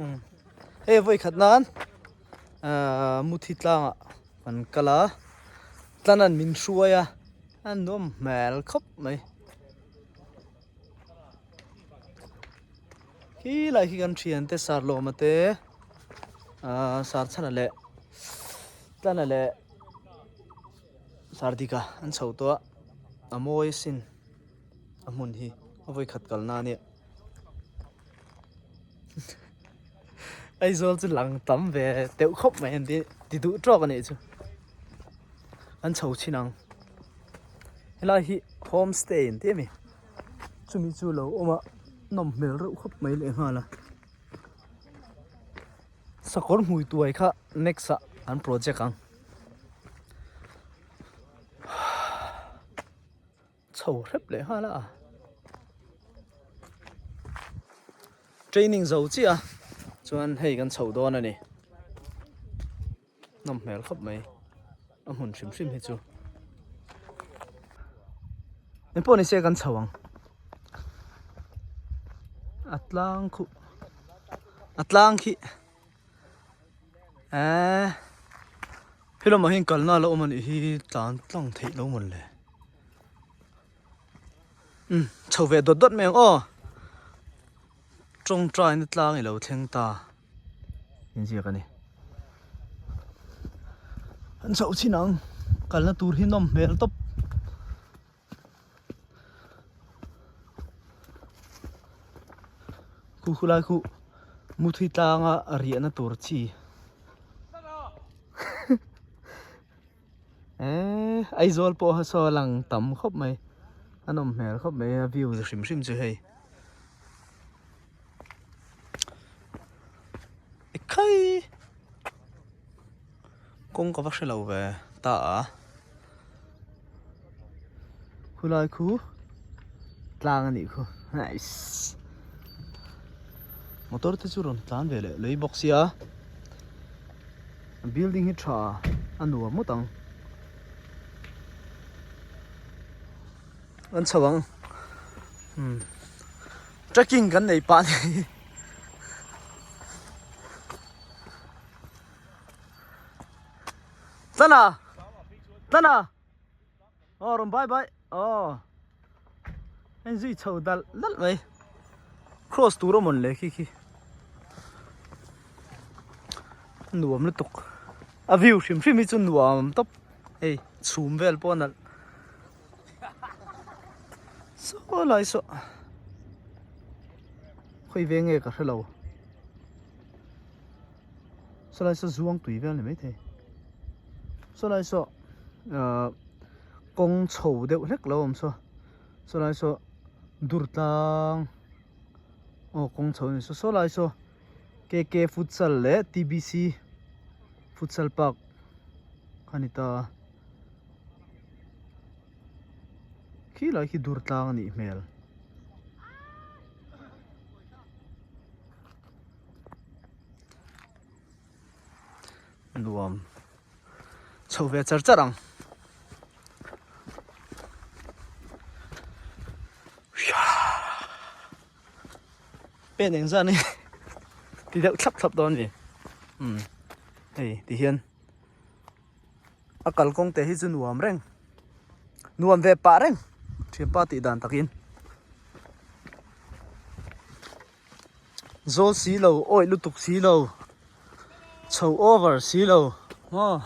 Umm hei vawi khat nan ahh muthi tlangah kan kal a tlanan min hruai a a nuam hmel khawp mai. Khi lai khi kan thiante Sarlawma te ahh Sarchhana leh Tlana leh Sardika an chho tawh a a mawi asin a hmun hi a vawi khat kalna a nia. Aizawl chu lang tam ve deuh khawp mai an ti ti duh tawk a nih chu an chho chhin ang helai hi home stay an ti a mi chumi chu lo awm a nawm hmel reuh khawp mai leh nghal a sakawr hmui tuai kha next ah an project ang. Chho hrep leh nghal a. Training zo chiah a chuan hei kan chho dawn a ni. Nawm hmel khawp mai a hmun hrim hrim hi chu. Engpawh ni se kan chho ang. A tlang khuh a tlang khi eee helamah hian kalna a la awm a nih hi tlan tlang theih lo mawn le. Umm chho ve dawt dawt mai ang aw tawngtaina tlang i lo thleng ta inziak a ni an chhoh chin ang kalna tur hi nawm hmel tawp. Khu khu lai khu muthui tlanga riahna tur chi. Eee Aizawl pawh ha saw a lang tam khawp mai a nawm hmel khawp mai a view hrim hrim chu hei ekhai kawng ka va hre lo ve ta a khulai khu tlang a nih khu nice motor te chu rawn tlan ve leh lei bawk sia. Building hi tha a nuam ngawt ang. An chho ang. Hmm. Trekking kan nei pah ni. Tana! Tana! Oh, rawn bye bye. Oh. Hei zui chho dal dal mai. Cross tur a mawn le khi khi. Nuam lutuk. A view hrim hrim hi chu nuam tawp. Hei chhum vel pawh a nalh. Saw lai saw. Khawi ve nge ka hre lo. Saw lai saw zuang tui vel ni maithei. Saw lai saw ahh kawng chho deuh hlek lo awm saw saw lai saw dur tlang aw kawng chho a ni saw saw lai saw K K futsal leh T B C futsal park a ni ta a khilai khi dur tlang a nih hmel. Nuam chho ve char char ang. Pen eng zan hi ti deuh thlap thlap dawn ni. Umm hei ti hian a kalkawng te hi chu nuam reng nuam ve pah reng thianpa tih dan takin. Zawl si lo, awih lutuk si lo, chho over si lo maw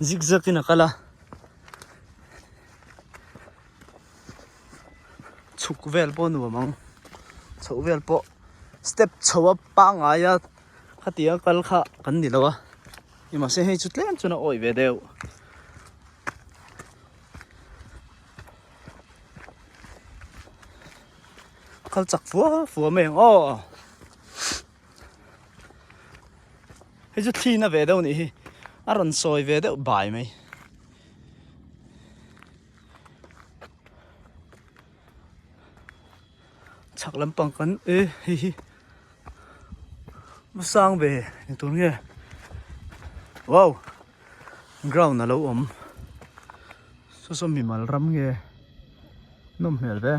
zig zag in a kal a, chhuk vel pawh nuam ang, chhoh vel pawh step chho a pangngai a khatiang a kal kha kan ni lo a, nimahse hei chu tlem chuan a awih ve deuh. Kal chak fua fua mai ang aw hei chu thli na ve deuh nih hi a rawn sawi ve deuh bai mai chhak lampang kan e hei hi va sang ve ni tur nge wow ground a lo awm saw saw mimal ram nge nawm hmel ve.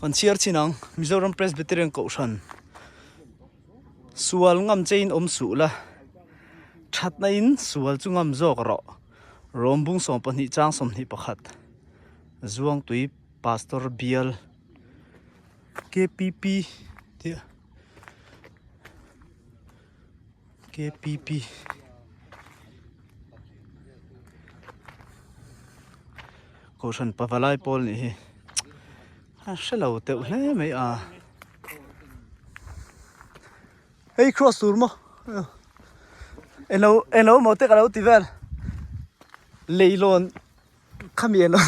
Kan chhiar chin ang Mizoram Presbyterian Kohhran sual ngam chein awm suh la thatna in sual chu ngam zawk rawh Rawmbung 12 chang 21 Zuangtui Pastor Bial KPP tih KPP Kohhran pavalai pawl nih hi a hre lo deuh hle mai a hei cross tur maw eng eng lo maw te ka lo ti vel leilawn khami eng lo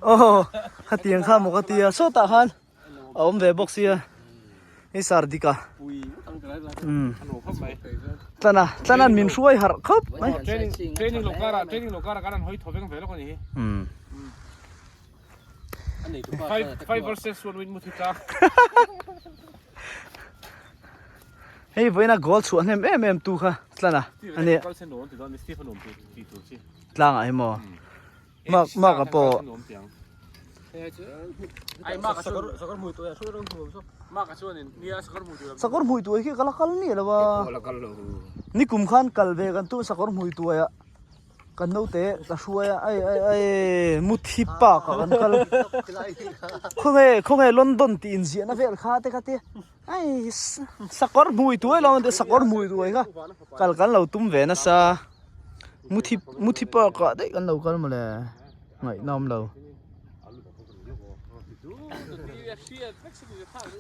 aw khatiang kha maw ka tia sawtah khan. a awm ve bawk sia hei sar dik a umm tlana tlana'n min hruai harh khawp mai training lo kara training lo kara kan hawi thaw veng ve lawk a ni hi umm five versus one win muthi tlang hei vawiina goal chhuah hnem em em tu kha tlana a nia tlangah hi maw Mak mak a pawh. Sakawr hmui tuai khi ka la kal miah lo a. Nikum khan kal ve kan tum sakawr hmui tuai ah kan naute ka hruai a ai ai ai muthi park ah kan kal. Khawnge khawnge London tih inziahna vel kha te kha tia ai sakawr hmui tuai lo ang sakawr hmui tuai kha kal kan lo tum ve nasa. Muthi muthi park ah daih kan lo kal mawle ngaihnawm awm lo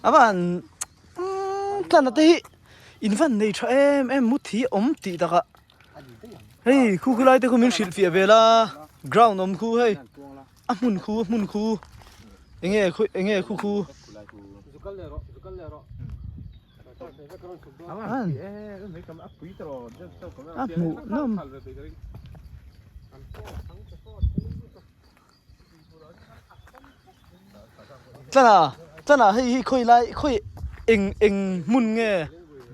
a van tlana te hi in van nei tha em em muthi awm tih takah hei khu khulai te khu min hrilh fiah vel a ground awm khu hei a hmun khu a hmun khu enge khu enge khu khu. A hmuh nawm. Tlana tlana hei hi khawi lai khawi eng eng hmun nge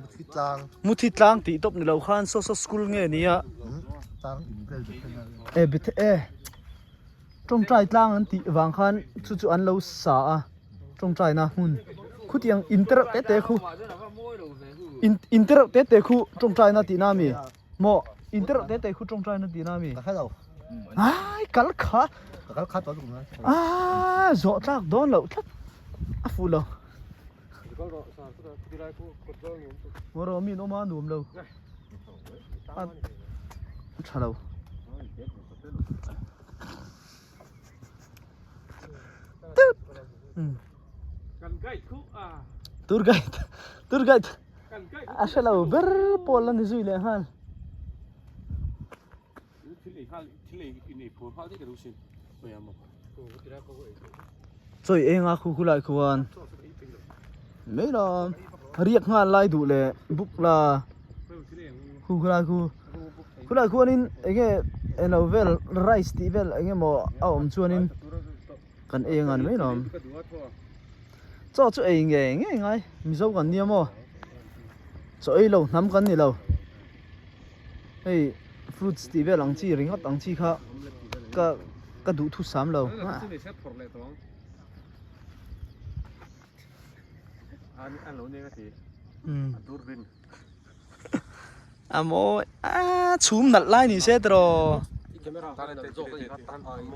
Muthi tlang Muthi tlang tih tawp ni lo khan saw saw school nge nia e bit e tawngtai tlang an tih vang khan chu chu an lo sa a. Tawngtaina hmun khutiang in te reuh te te khu in in te reuh te te khu tawngtaina tihna a mi maw in te reuh te te khu tawngtaina tihna a mi Ka hrelo ai kal kha ka kal kha tawh lutuk na a zawh tlak dawn loh tlat a fuh lo maw rawh mi an awm a nuam lo a tha lo. Tour guide tour guide a hre lo ber pawl a ni zui leh nghal. Chawi enga khu khu lai khuan mai lo riak nghal lai duh leh buk la khu khu lai khu. Khulai khuanin eng nge eng lo vel rice tih vel eng emaw a awm chuanin kan ei anga ni mai lawm. Chaw chu ei ngei ngei ngai Mizo kan nia maw chaw ei lo hnam kan ni lo hei fruits tih vel ang chi ringawt ang chi kha ka ka duh thu sam lo. A mawi a chhum nalh lai ni se tiraw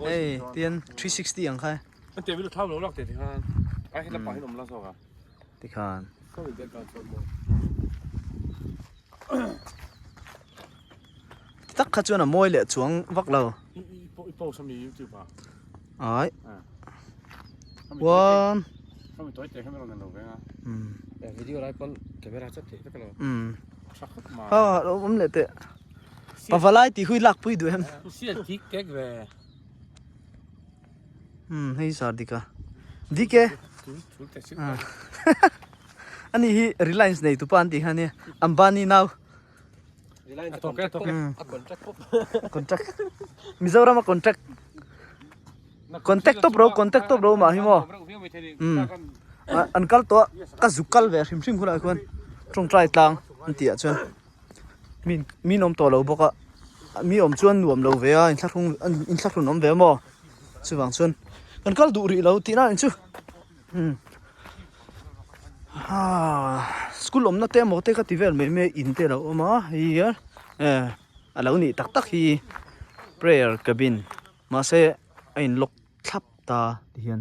hei tian 360 ang kha tikhan tak kha chuan a mawi leh chuang vak lo ai one ha lo awm leh teh pavalai tih hui lak pui duh em umm hei sar dik a dik e ani hi reliance nei tupa an tih kha ania Ambani nau Contract Mizoram a contract Contact tawp ro contact tawp ro mah hi maw umm an kal tawh a ka zuk kal ve hrim hrim hunah khuan tawngtai tlang an tih ah chuan min min awm tawh lo bawk a mi awm chuan nuam lo ve a inthlahrung inthlahrun awm ve maw chuvang chuan kan kal duh rih lo tih na ang chu umm. Haa school awmna te emaw te ka ti vel mai mai a in te a lo awm a hei hian eh a lo nih tak tak hi prayer cabin mahse a in lock thlap ta ti hian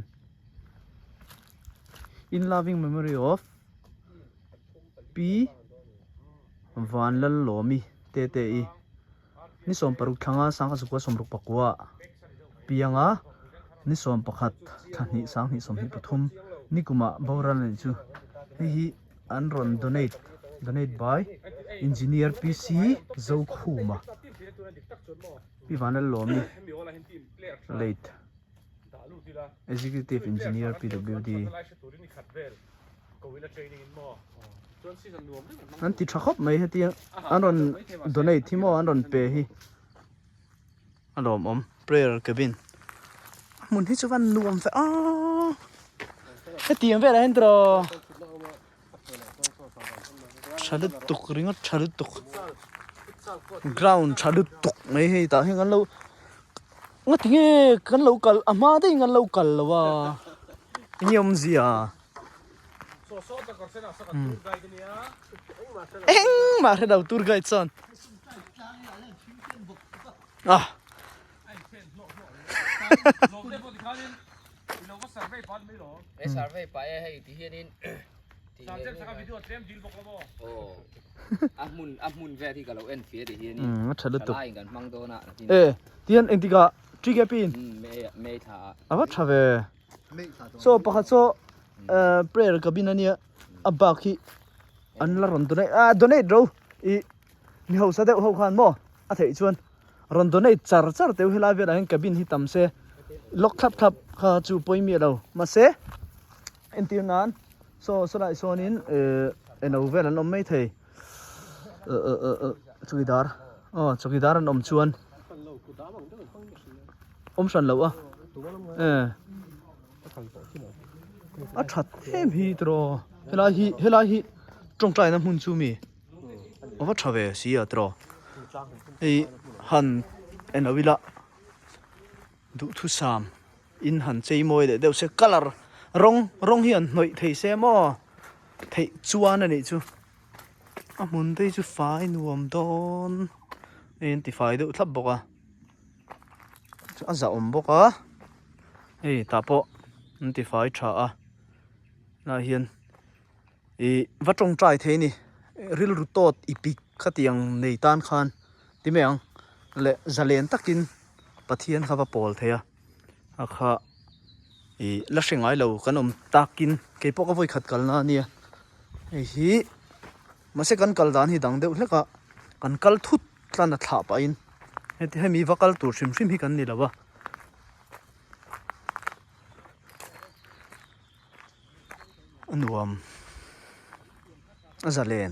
in loving memory of Pi Vanlallawmi te te i ni 16 thlanga sangha zakua sawmruk pakua pianga ni 11 thla hnih sang hnih 23 ni kumah boral a nih chu hei hi an rawn donate donate by engineer PC Zokhuma Pi Vanlallawmi late executive engineer PWD. An ti tha khawp mai hetia an rawn donate hi maw an rawn pe hi a lawmawm prayer cabin a hmun hi chu van nuam ve a hetiang velah hian tiraw tha lutuk ringawt tha lutuk ground tha lutuk mai hei tah hian kan lo ngatinge kan lo kal a hma daih in kan lo kal lo a enge awmzia. Engmah hre lo tour guide chuan ah a tha lutuk e tihian engtikah TKP in a va tha ve. Chaw pakhat saw prayer cabin ania a bak hi an la rawn donate ah donate ro ih mi hausa deuh ho khan maw a theih chuan rawn donate char char teuh helai velah hian cabin hi tam se lock thlap thlap kha chu pawi miah lo mahse entir nan saw sawlai sawnin eh eno vel an awm mai thei chawkidar aw chawkidar an awm chuan. Awm hran loh a eh a that em hi tiraw helai hi helai hi tawngtai na hmun chu mi a va tha ve si a tiraw hei han en lo ila duhthusam in han chei mawi leh deuh se colour rawng rawng hi an hnawih thei se maw theih chuan a nih chu a hmun te hi chu fai nuam dawn hei an ti fai deuh thlap bawk a. A zahawm bawk a hei tah pawh an ti fai tha a tunah hian ih va tawngtai thei a ni rilru tawt i pik khatiang nei tan khan ti mai ang leh zalen takin Pathian kha va pawl thei a a kha ih la hre ngai lo kan awm takin keipawh ka vawikhat kalna a nia hei hi mahse kan kal dan hi dang deuh hlek a kan kal thut tlan a thlah pahin heti hemi va kal tur hrim hrim hi kan ni lo a a nuam a zalen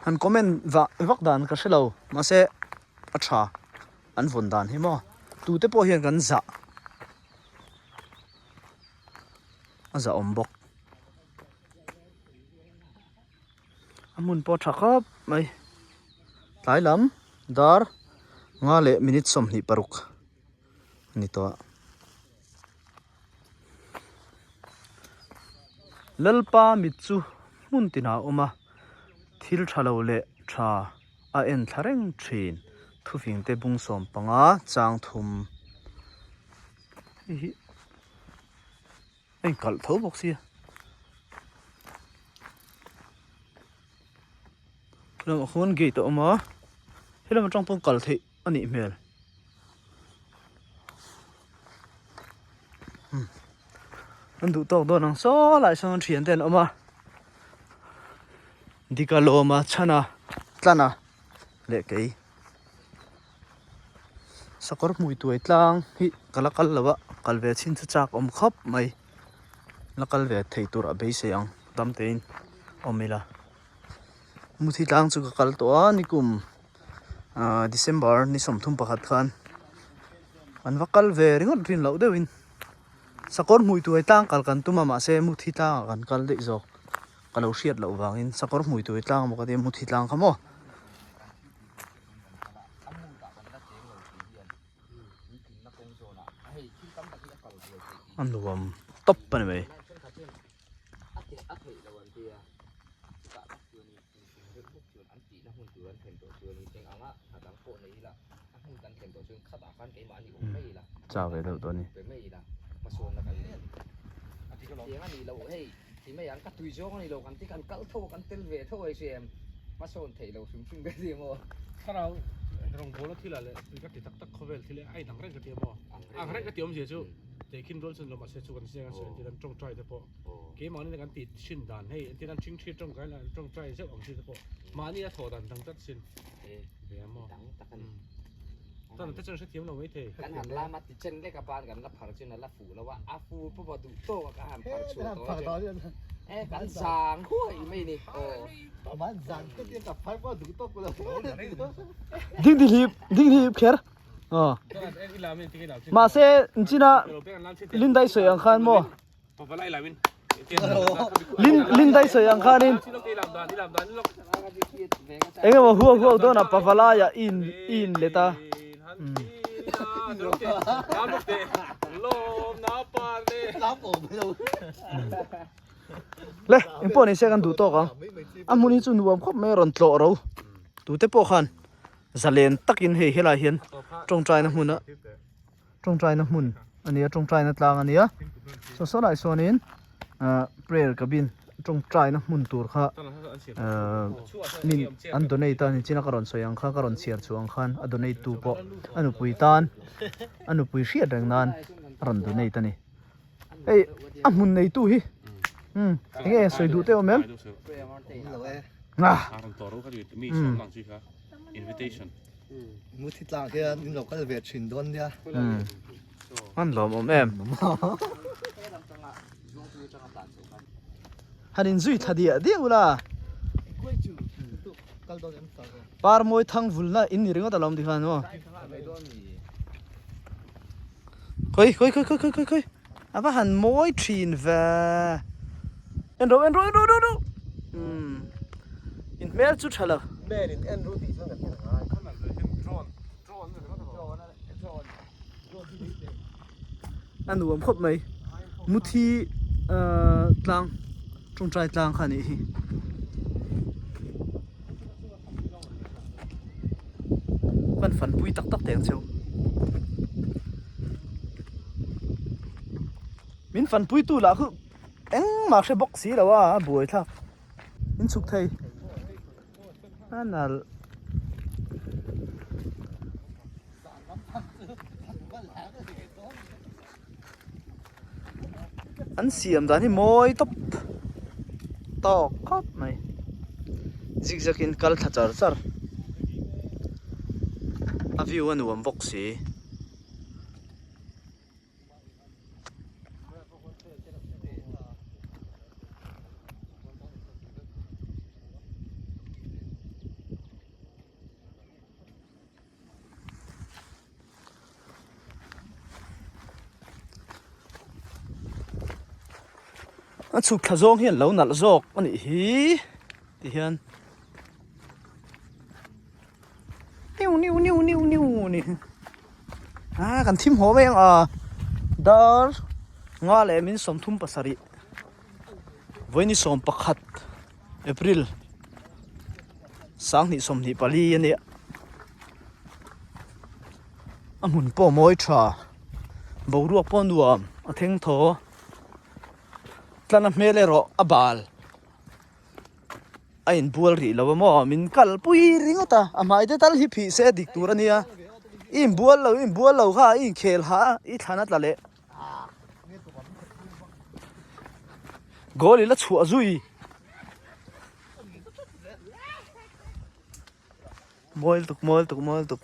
han comment vah vak dan ka hre lo mahse a tha an vawn dan hi maw tute pawh hian kan zah a zahawm bawk. A hmun pawh a tha khawp mai tlai lam dar nga leh minute 26 a ni tawh a Lalpa mit chu hmun tinah a awm a thil tha lo leh tha a en thla reng thin thufing te bung 15 chang thum hei hi. A inkalh tho bawk sia. Lamah khuan gate a awm a, helam atang pawh kal theih a nih hmel. An duh tawk dawn ang saw lai sawn thian te an awm a, Dika lawma chhana tlana leh kei. Sakawr hmui tuai tlang hi ka la kal lo a kal ve chhin chu chak awm khawp mai la kal ve thei tur a beisei ang dam tein awm ila muthi tlang chu ka kal tawh a nikum ah December ni 31 khan an va kal ve ringawt rin loh deuhin sakawr hmui tuai tlang kal kan tum a mahse muthi tlangah kan kal daih zawk ka lo hriat loh vangin sakawr hmui tuai tlang emaw ka tia muthi tlang kha maw. A nuam tawp a ni mai. A theih lo an tia, chutah tak chuanin inhring deuh bawk chuan an tihna hmun tur an thlen tawh chuanin eng anga hna dang pawh nei ila a hmun kan thlen tawh chuan khatah khan keimahni awm mai ila, Chau ve deuh tawh a ni. Pe mai ila, hmasawnna kan nei a ni. Tiang a nih loh hei, ti mai ang ka tui zawng a ni lo kan ti kan kal tho a kan tel ve tho a hei em, hmasawn theih lo hrim hrim ka ti maw. Thlarau rawngbawla thil ah leh ka ti tak tak khawvel thil a inang reng ka ti a maw? Ang reng ka ti awmzia chu tehkhin rual chuan lo mahse chu kan zeng a sawi entir an tawngtai te pawh keimahni na kan tih thin dan hei entir an thingthi tawngkai lah an tawngtai zeuh ang chi te pawh mahni a thawh dan dang tlat sin ve a maw? Chuan te chuan hrethiam lo mai thei. Kan han lam a ti chen lek a ban kan la phar chuan a la fuh lo a, a fu pawh a duh tawk a ka han phar chhuah tawh a chuan e kan zang huai mai ni aw. Ding di hlip ding di hlip kher aw mahse china Lindai sawi ang khan maw Lin Lindai sawi ang khanin eng emaw huau huau dawn a pavalai ah i in i in let a Le eng pawh ni se kan duh tawk ang a hmun hi chu nuam khawp mai a rawn tlawh ro tute pawh khan zalen takin hei helai hian tawngtaina hmun a tawngtaina hmun a ni a tawngtaina tlang a ni a saw saw lai sawnin ah prayer cabin tawngtaina hmun tur kha ah min an donate a nichina ka rawn sawi ang kha ka rawn chhiar chhuah ang khan a donate tu pawh a nupui tan a nupui hriat reng nan a rawn donate a ni. Hei a hmun neitu hi umm eng nge sawi duh te awm em? Muthi tlang hian in lo kal ve thin dawn nia. An lawm awm em? Han in zui thla diah diah ula. Par mawi thang vulna in ni ringawt alawm tikhan maw. Khawi khawi khawi khawi khawi khawi a va han mawi thin ve en ro en ro en ro en ro umm in hmel chu tha lo. Hmel in en ru tih chuan kan en angai. A nuam khawp mai muthi ahh tlang tawngtai tlang kha a nih hi. Kan fanpui tak tak teh ang cheu. Min fanpui tu lah khu engmah hre bawk si lo a a buai thlak. In chhuk thei a nalh. An siam dan hi mawi tawp tawk khawp mai zigzag in kal thla char char a view a nuam bawk si. A chhuk thla zawng hian lo nalh zawk a nih hi ti hian niu niu niu niu niu ni a kan thim haw mai ang a dar nga leh min 37 vawiin 11 April 2024 a nia a hmun pawh mawi tha boruak pawh nuam a thleng thaw tlana hmel erawh a bal a inbual rih lo a maw min kalpui ringawt a a hmai te tal hi phih se dik tur a nia i inbual lo i inbual lo kha i inkhel ha i thlan a tla leh. Goal i la chhuah zui. Mawi lutuk mawi lutuk mawi lutuk.